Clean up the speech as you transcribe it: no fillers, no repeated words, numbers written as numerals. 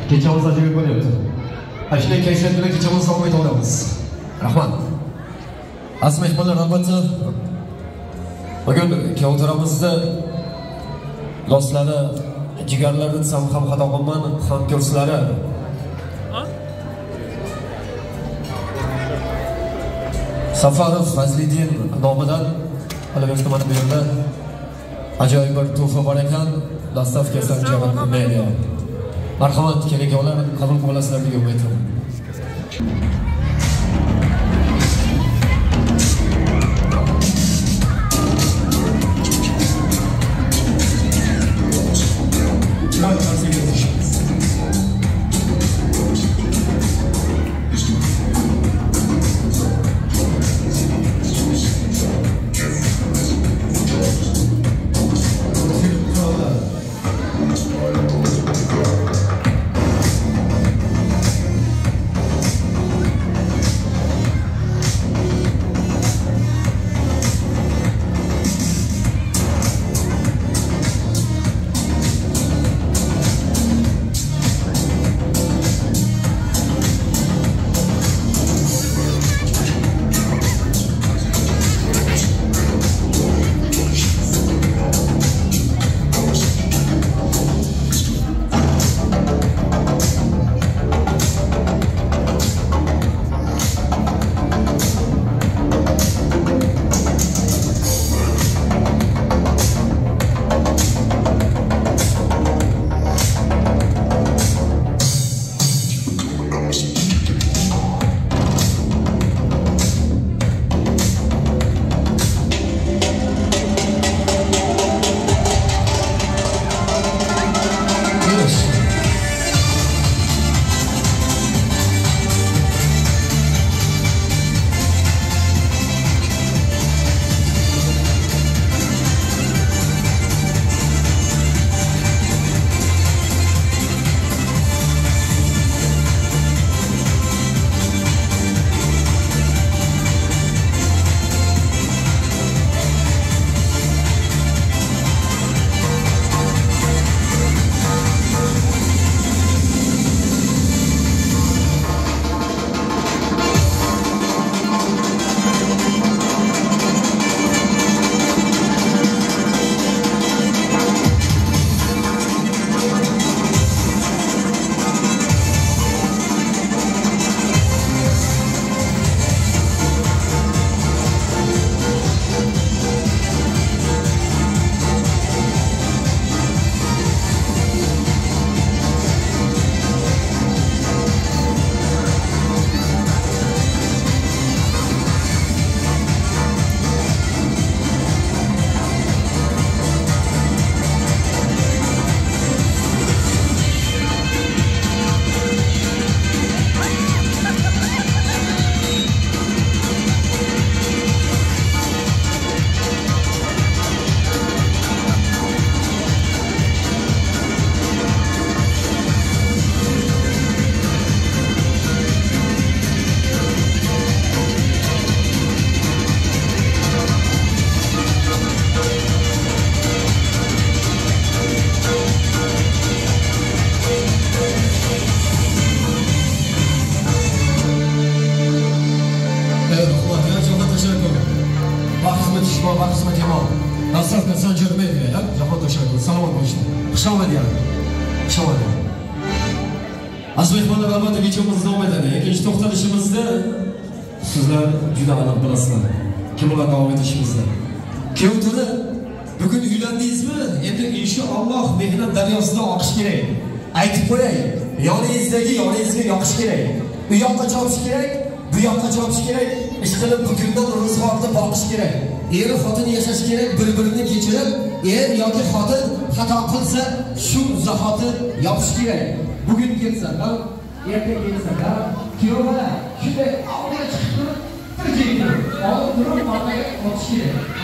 Kechamiz ajoyib bo'lyapti. Ana shunday kayfiyat bilan kechamizni davom etaveramiz. Rahmat. Aziz mehmonlar, albatta bugun kuyovto'ramizda do'stlari, jigarlari desam ham xato qilman, hamkurslari Safarov Fazliddin nomidan qolaversa mana bu yerda ajoyib bir tuhfa bor ekan. Dostavka Sanjar Media. Marhamat, keling-ular qabul qila olasizlar degan umiddaman. Dostavka Sanjar Media, jahon tashakkur. Salomat bo'lishdi. Xushomad yana. Xushomad. Aziz mehmonlar, albatta kechamiz davom etadi. Ikkinchi to'xtalishimizda sizlar juda aniq bilasizlar. Kim bilan davom etishimizni. Kuyovto'ra, bugun uylandingizmi? Endi inshaalloh mehnat daryosida oqish kerak. Aytib qo'yay, yoningizdagi yoningizga yoqish kerak. U yoqqa chopish kerak, bu yoqqa chopish kerak. Ish qilib bugundan ro'zg'orni boqish kerak. Er xotin yashash kerak, bir-birini kechirib, er yoki xotin xato qilsa, shu zahoti yopish kerak. Bugun kelsa ham, erta kelsa ham, kuyov bola shunday oldiga chiqib turib, bir jengni olib turib, orqaga otish kerak.